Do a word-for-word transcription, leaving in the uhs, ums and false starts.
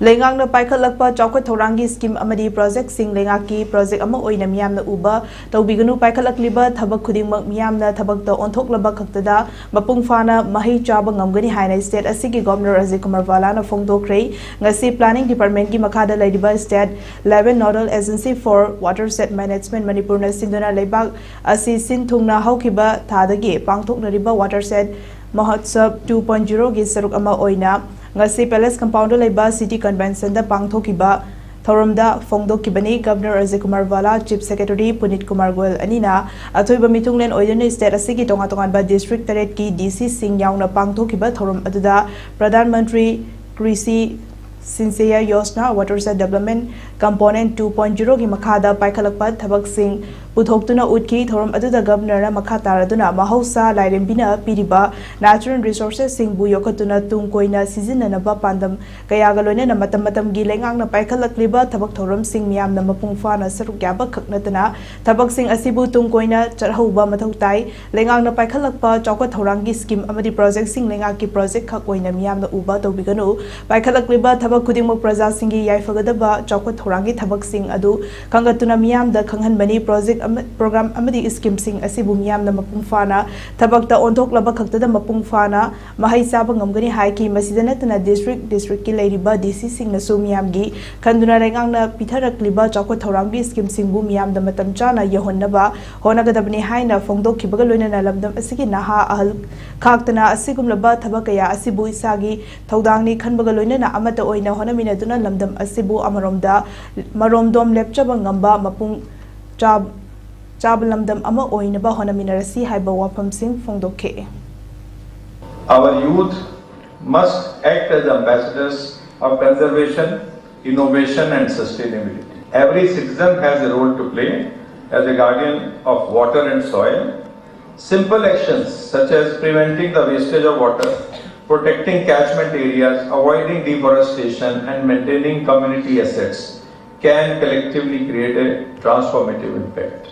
ꯂꯩꯉꯥꯛꯅ ꯄꯥꯏꯈꯠꯂꯛꯄ ꯆꯥꯎꯈꯠ ꯊꯧꯔꯥꯡꯒꯤ ꯁ꯭ꯀꯤꯝ ꯑꯃꯗꯤ ꯄ꯭ꯔꯣꯖꯦꯛꯁꯤꯡ ꯂꯩꯉꯥꯛꯀꯤ ꯄ꯭ꯔꯣꯖꯦꯛ ꯑꯃ ꯑꯣꯏꯅ ꯃꯤꯌꯥꯝꯅ ꯎꯕ ꯇꯧꯕꯤꯒꯅꯨ꯫ ꯄꯥꯏꯈꯠꯂꯛꯂꯤꯕ ꯊꯕꯛ ꯈꯨꯗꯤꯡꯃꯛ ꯃꯤꯌꯥꯝꯅ ꯊꯕꯛꯇ ꯑꯣꯟꯊꯣꯛꯂꯕ ꯈꯛꯇꯗ ꯃꯄꯨꯡ ꯐꯥꯅ ꯃꯍꯩ ꯆꯥꯕ ꯉꯝꯒꯅꯤ ꯍꯥꯏꯅ ꯁ꯭ꯇꯦꯠ ꯑꯁꯤꯒꯤ ꯒꯣꯚꯔꯅꯔ ꯑꯖꯤꯠ ꯀꯨꯃꯥꯔ ꯚꯥꯂꯥꯅ ꯐꯣꯡꯗꯣꯛꯈ꯭ꯔꯦ꯫ ꯉꯁꯤ planning department ꯀꯤ ꯃꯈꯥꯗ ꯂꯩꯔꯤꯕ State eleven Nodal Agency for Watershed Management Manipur ꯅ ꯁꯤꯟꯗꯨꯅ ꯂꯩꯕꯥꯛ ꯑꯁꯤ ꯁꯤꯟ ꯊꯨꯡꯅ ꯍꯧꯈꯤꯕ ꯊꯥꯗꯒꯤ ꯄꯥꯡꯊꯣꯛꯅꯔꯤꯕ Watershed Mahotsav two point zero ꯒꯤ ꯁꯔꯨꯛ ꯑꯃ ꯑꯣꯏꯅ ꯉꯁꯤ Palace Compound ꯗ ꯂꯩꯕ City Convention ꯗ ꯄꯥꯡꯊꯣꯛꯈꯤꯕ ꯊꯧꯔꯝꯗ ꯐꯣꯡꯗꯣꯛꯈꯤꯕꯅꯤ꯫ Governor Ajit Kumar ꯚꯥꯂꯥ, chief secretary ꯄꯨꯅꯤꯠ Kumar Goyal ꯑꯅꯤꯅ ꯑꯊꯣꯏꯕ ꯃꯤꯊꯨꯡꯂꯦꯟ ꯑꯣꯏꯗꯨꯅ ꯁ꯭ꯇꯦꯠ ꯑꯁꯤꯒꯤ ꯇꯣꯉꯥꯟ ꯇꯣꯉꯥꯟꯕ ꯗꯤꯁꯇ꯭ꯔꯤꯛ ꯇꯔꯦꯠꯀꯤ ꯗꯤ ꯁꯤ ꯁꯤꯡ ꯌꯥꯎꯅ ꯄꯥꯡꯊꯣꯛꯈꯤꯕ ꯊꯧꯔꯝ ꯑꯗꯨꯗ ꯄ꯭ꯔꯙꯥꯟ ꯃꯟꯇ꯭ꯔꯤ ꯀ꯭ꯔꯤꯁꯤ ꯁꯤꯟꯆꯌ Yojana, Watershed Development Component two point zero ꯒꯤ ꯃꯈꯥꯗ ꯄꯥꯏꯈꯠꯂꯛꯄ ꯊꯕꯛꯁꯤꯡ ꯄꯨꯊꯣꯛꯇꯨꯅ ꯎꯠꯈꯤ꯫ ꯊꯧꯔꯝ ꯑꯗꯨꯗ ꯒꯣꯚꯔꯅꯔꯅ ꯃꯈꯥ ꯇꯥꯔꯗꯨꯅ ꯃꯍꯧꯁꯥ ꯂꯥꯏꯔꯦꯝꯕꯤꯅ ꯄꯤꯔꯤꯕ natural resources ꯁꯤꯡꯕꯨ ꯌꯣꯛꯈꯠꯇꯨꯅ ꯇꯨꯡ ꯀꯣꯏꯅ ꯁꯤꯖꯤꯟꯅꯅꯕ ꯄꯥꯟꯗꯝ ꯀꯌꯥꯒ ꯂꯣꯏꯅꯅ ꯃꯇꯝ ꯃꯇꯝꯒꯤ ꯂꯩꯉꯥꯛꯅ ꯄꯥꯏꯈꯠꯂꯛꯂꯤꯕ ꯊꯕꯛ ꯊꯧꯔꯝꯁꯤꯡ ꯃꯤꯌꯥꯝꯅ ꯃꯄꯨꯡ ꯐꯥꯅ ꯁꯔꯨꯛ ꯌꯥꯕ ꯈꯛ ꯅꯠꯇꯅ ꯊꯕꯛꯁꯤꯡ ꯑꯁꯤꯕꯨ ꯇꯨꯡ ꯀꯣꯏꯅ ꯆꯠꯍꯧꯕ ꯃꯊꯧ ꯇꯥꯏ꯫ ꯂꯩꯉꯥꯛꯅ ꯄꯥꯏꯈꯠꯂꯛꯄ ꯆꯥꯎꯈꯠ ꯊꯧꯔꯥꯡꯒꯤ ꯁ꯭ꯀꯤꯝ ꯑꯃꯗꯤ ꯄ꯭ꯔꯣꯖꯦꯛꯁꯤꯡ ꯂꯩꯉꯥꯛꯀꯤ ꯄ꯭ꯔꯣꯖꯦꯛ ꯈꯛ ꯑꯣꯏꯅ ꯃꯤꯌꯥꯝꯅ ꯎꯕ ꯇꯧꯕꯤꯒꯅꯨ꯫ ꯄꯥꯏꯈꯠꯂꯛꯂꯤꯕ ꯊꯕꯛ ꯈꯨꯗꯤꯡꯃꯛ ꯄ꯭ꯔꯖꯥꯁꯤꯡꯒꯤ ꯌꯥꯏꯐꯒꯗꯕ ꯆꯥꯎꯈꯠ ꯊꯧꯔꯥꯡꯒꯤ ꯊꯕꯛꯁꯤꯡ ꯑꯗꯨ ꯈꯪꯒꯠꯇꯨꯅ ꯃꯤꯌꯥꯝꯗ ꯈꯪꯍꯟꯕꯅꯤ꯫ ꯄ꯭ꯔꯣꯖꯦꯛ ꯑꯃ, ꯄ꯭ꯔꯣꯒ꯭ꯔꯥꯝ ꯑꯃꯗꯤ ꯁ꯭ꯀꯤꯝꯁꯤꯡ ꯑꯁꯤꯕꯨ ꯃꯤꯌꯥꯝꯅ ꯃꯄꯨꯡ ꯐꯥꯅ ꯊꯕꯛꯇ ꯑꯣꯟꯊꯣꯛꯂꯕ ꯈꯛꯇꯗ ꯃꯄꯨꯡ ꯐꯥꯅ ꯃꯍꯩ ꯆꯥꯕ ꯉꯝꯒꯅꯤ ꯍꯥꯏꯈꯤ꯫ ꯃꯁꯤꯗ ꯅꯠꯇꯅ ꯗꯤꯁꯇ꯭ꯔꯤꯛ ꯗꯤꯁꯇ꯭ꯔꯤꯛꯀꯤ ꯂꯩꯔꯤꯕ ꯗꯤ ꯁꯤꯁꯤꯡꯅꯁꯨ ꯃꯤꯌꯥꯝꯒꯤ ꯈꯟꯗꯨꯅ ꯂꯩꯉꯥꯛꯅ ꯄꯤꯊꯔꯛꯂꯤꯕ ꯆꯥꯎꯈꯠ ꯊꯧꯔꯥꯡꯒꯤ ꯁ꯭ꯀꯤꯝꯁꯤꯡꯕꯨ ꯃꯤꯌꯥꯝꯗ ꯃꯇꯝ ꯆꯥꯅ ꯌꯧꯍꯟꯅꯕ ꯍꯣꯠꯅꯒꯗꯕꯅꯤ ꯍꯥꯏꯅ ꯐꯣꯡꯗꯣꯛꯈꯤꯕꯒ ꯂꯣꯏꯅꯅ ꯂꯝꯗꯝ ꯑꯁꯤꯒꯤ ꯅꯍꯥ ꯑꯍꯜ ꯈꯥꯛꯇꯅ ꯑꯁꯤꯒꯨꯝꯂꯕ ꯊꯕꯛ ꯀꯌꯥ ꯑꯁꯤꯕꯨ ꯏꯁꯥꯒꯤ ꯊꯧꯗꯥꯡꯅꯤ ꯈꯟꯕꯒ ꯂꯣꯏꯅꯅ ꯑꯃꯠꯇ ꯑꯣꯏꯅ ꯍꯣꯠꯅꯃꯤꯟꯅꯗꯨꯅ ꯂꯝꯗꯝ ꯑꯁꯤꯕꯨ ꯑꯃꯔꯣꯝꯗ ꯃꯔꯣꯝꯗꯣꯝ ꯂꯦꯞꯆꯕ ꯉꯝꯕ ꯃꯄꯨꯡ ꯆꯥ-, ꯆꯥꯕ ꯂꯝꯗꯝ ꯑꯃ ꯑꯣꯏꯅꯕ ꯍꯣꯠꯅꯃꯤꯟꯅꯔꯁꯤ ꯍꯥꯏꯕ ꯋꯥꯐꯝꯁꯤꯡ ꯐꯣꯡꯗꯣꯛꯈꯤ꯫ Our youth must act as ambassadors of conservation, innovation, and sustainability. Every citizen has a role to play as a guardian of water and soil. Simple actions such as preventing the wastage of water, protecting catchment areas, avoiding deforestation, and maintaining community assets can collectively create a transformative impact.